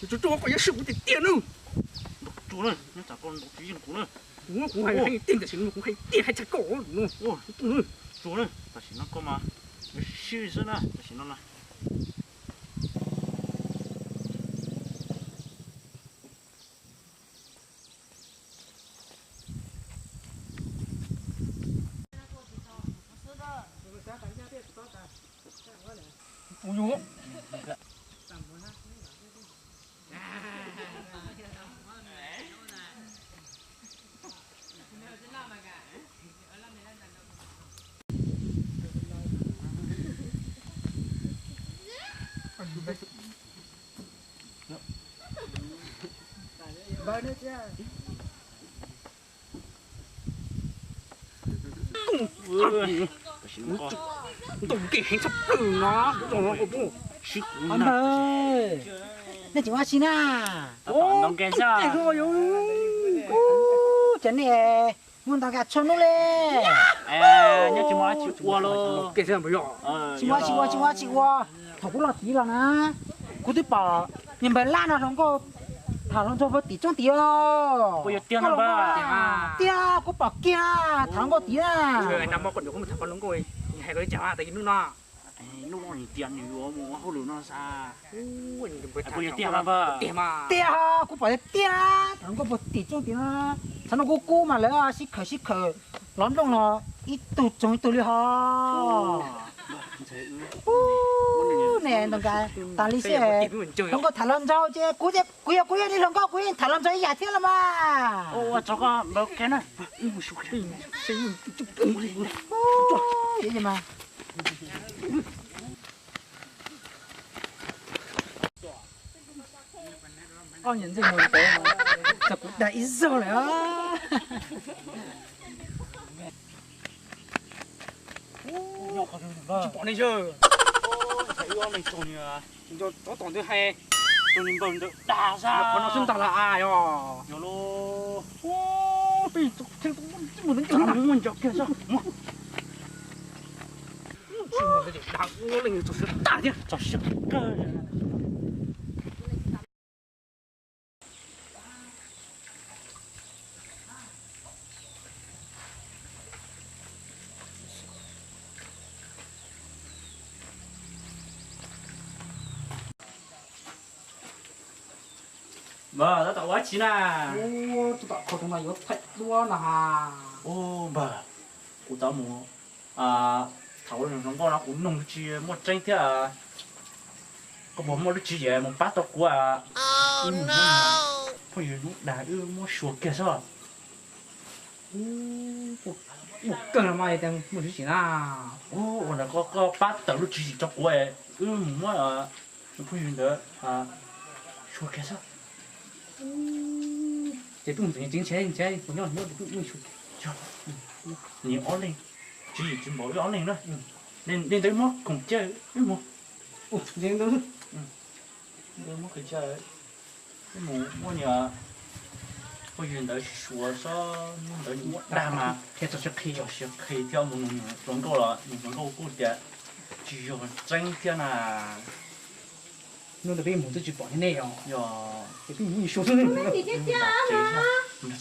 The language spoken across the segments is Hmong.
Tsuas tsuas koj yuav swb kuv tiag tiag na. Ntaus tsuag na, nyob tsam koj ntaus tsis yeej kuv na. Kuv, kuv hais tiag tiag, tam sim no kuv hais tiag hais tshaj koj no. Tsuag na, tam sim no koj mas yuav swb xwb na tam sim no na. Ntaus nkeeg heev tshaj plaws no, kuv zoo no kuv pub. Ob npawg, nej tsis ua si na. Ub, cov nej muaj ntau nkas txhua hnub li. Nyob tsis muaj dab tsi ua los. Tsis muaj dab tsi ua, tsis muaj dab tsi ua. Thaum kuv los tid los na, kuv twb pom niag npawg Laj no hluas nkauj tham hluas nraug puag tim tsob tid os. Puas yog tiag no npawg? Tiag, kuv pom kiag tham hluas nkauj tid na. Hnub no, hnub no nws tias nws yuav mus ua hauj lwm no xav. Puas yog tiag no npawg? Tiag, kuv pom tiag tiag, tham hluas nkauj puag tim tsob tid no. Thaum no kuv kub mas lawv sib khawm sib khawm, lov nplooj los ib tug tsoog ib tug li ho. Ub, ne ntoo nkas tas li xwb. Hluas nkauj tham hluas nraug ces kuv, kuv yog, kuv yog li hluas nkauj kuv yeej tham hluas nraug ib yam thiab los mas. Koj niam ntxig mus pem, txog kuv dag ib zaug lawm. Tsis pom ne yawg. Wb ob leeg tsaug nws, tsaug tom ntawd hais, tsaug nws npawg ntawd dag xwb. Qhov no xwb ntag las as yog. Yog lauj. Peb tsis mus ntawd nco kiag xwb. Tsis mus ntawd dag wb ob leeg txaus siab tag thiab. Txaus siab kawg. Npawg, tab tom ua dab tsi na? Tab tom kho tus no yuav thaij duab no ha. Npawg, kuv tau mus tham hluas nkauj no kuv noog tsis muaj tseeb thiab. Koj puas muaj lub tswv yim mus pab tau kuv? Wb mus muab phooj ywg hnub dag wb muab xyuas kiag xwb. Ua kawg los mas muaj tsis tsim na. Ua ntawd koj, koj pab tawm lub tswv yim rau kuv, wb mus muab phooj ywg ntawd xyuas kiag xwb. Ces peb mus tsev nrhiav, nrhiav puas nyob nyob ces peb mus xyuas kiag. Nws ob leeg, tswv yim tsis npaum wb ob leeg na. Li ntawd muab khoom cia wb mus. Li ntawd muab khoom cia wb mus muab niag phooj ywg ntawd xyuas xwb, hnub ntawd nws muab dag mas qhia txog siab qhi, txog siab qhi thiab mus nug hluas nkauj los nws hluas nkauj kuj tias tsis yog tseeb thiab na. Hnub ntawd peb mus twb tsis pom nej os. Yog. Ces peb mus xyuas xwb. Nws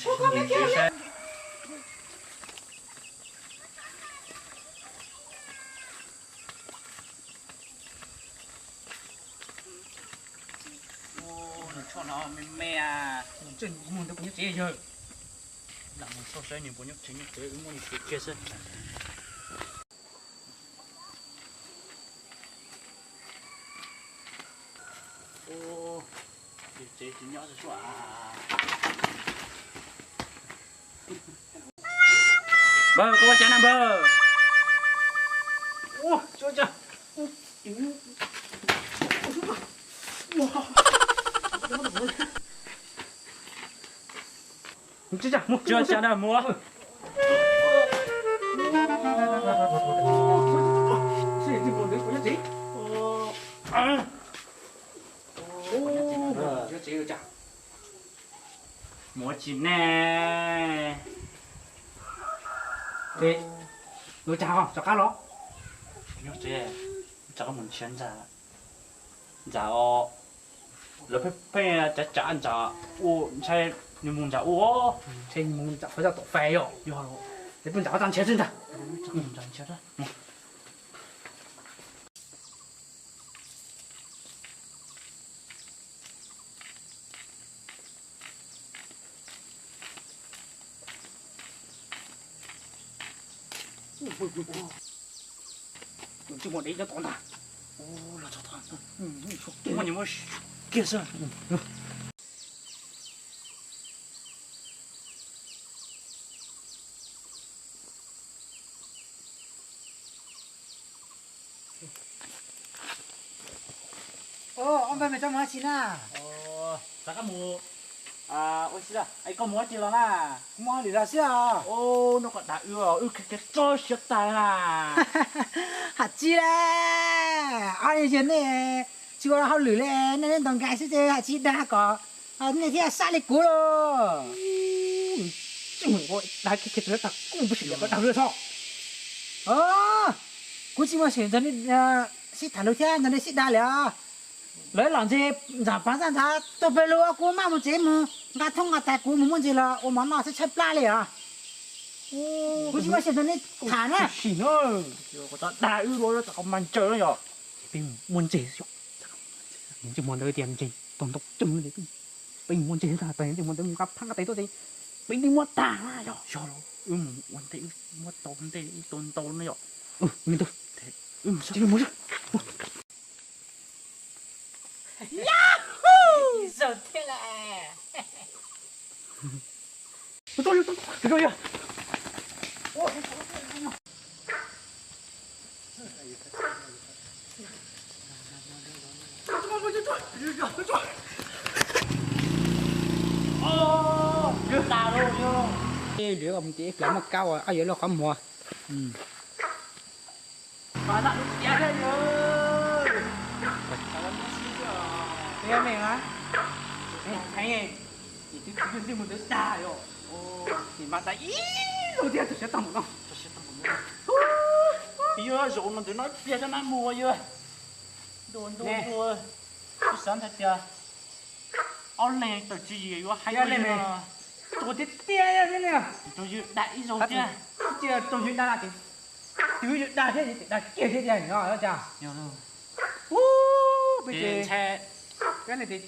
tsho no me me. Nws tsho ntawd puas nyob tsev yawg? Lam mus xauj saib nws puas nyob tsev, nyob tsev wb muab nws xyuas kiag xwb. Tsev tsis nyob xwb. Npawg, koj ua cas na npawg? Ua cas na mus. Mus ua tsi ne? Ua cas ho rov qab los? Nyob tsev, rov qab mus nrhiav ntxa, ntxa os. Lawv pheej pheej tsav tsav ntsa ua, ntshai nws mus ntsa ua. Ntshai mus ntsa qhov yog tom fais yom. Yog, lawv pheej ntsa qhov tag nrho xwb ntag. Ntsej muag dev nyob tod ntag. Los txog tod, muab kiag xwb. Ob npawg, mej rov mus dab tsi na? Rov qab mus ua si. Koj mus dab tsi los na? Kuv mus hauj lwm los xwb os. Noj kom dag wb, wb khiav khiav tso siav tag na. Hais tsis li, ob yawg nej tsis ua hauj lwm li, nej ntaus nkas xwb ces hais tsis dag kom nej thiaj sab li kuv lauj. Dag khiav khiav tso siav tag kuv pub sim dag tso. Kuv tsis muaj sim nrog nej sib tham lus thiab nrog nej sib dag li os. Lawv los ntseg ntxam pav xaj ntxav tuag pawg lug, kuv maj mus tsev mus nqa thoob nqa tais, kuv mus muaj ntsis los ua mov noj xwb, tshaib plab li os. Kuv tsis muaj sim nrog nej tham na. Sim no, dag wb dua tsam qhov mas ntsaws no yom. Peb muaj ntses xwb yom. Ntsej muag ntawd tias ntses tau ntau ceev, peb muaj ntses tag, ntsej muag ntawd nqa phab nqa tais tuaj ces peb twb muab tag na yom. Yog los wb mus ua ntej, wb muab tau ntej wb tau ntau no yom. Yahoo! Zaum thiab lawm. Lwm mus ces ib pliag muaj kab uas yuav luag qhov muag. Pab naj lub tiab thiab yog. Peb me na. Heev, tus twg mus ntawd dag yom. Ces mas tas ib zaug thiab txog siav tag npaum no. Yog zaum no ntawd no ib pliag cov nab mus yog. Ntu ntu ntu, kuv xav ntshai tias ob leeg tawm tswv yim yuav hais li no. Tus tiag tiag, tus yws dag ib zaug thiab. Tus yws dag, tus yws dag thiab ces dag kiag thiab tiag no cas. Ub, peb ces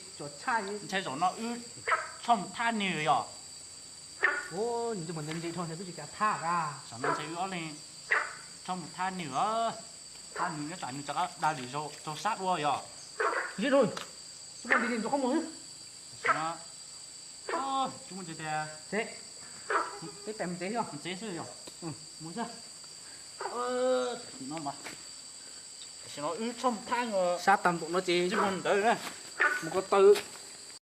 ntshai zaum no wb txhob mus thab nws yom. Ub, nws ntse dhau ntshai peb tsis kam thab. Zaum no ntshai wb ob leeg txhob mus thab nws, thab nws nyob tsam nws rov qab dag lwm zaug raug sab dua yom. Ntse dhau, tsis muaj nti li ntxuav qhov muag xwb. Tam sim no, tsis muaj nti tias, peb pem mus tsev xwb, mus tsev xwb yom. Mus xwb. Tam sim no mas, tam sim no wb txhob mus thab, sab tag npaum no ces ntawd mus ko taw.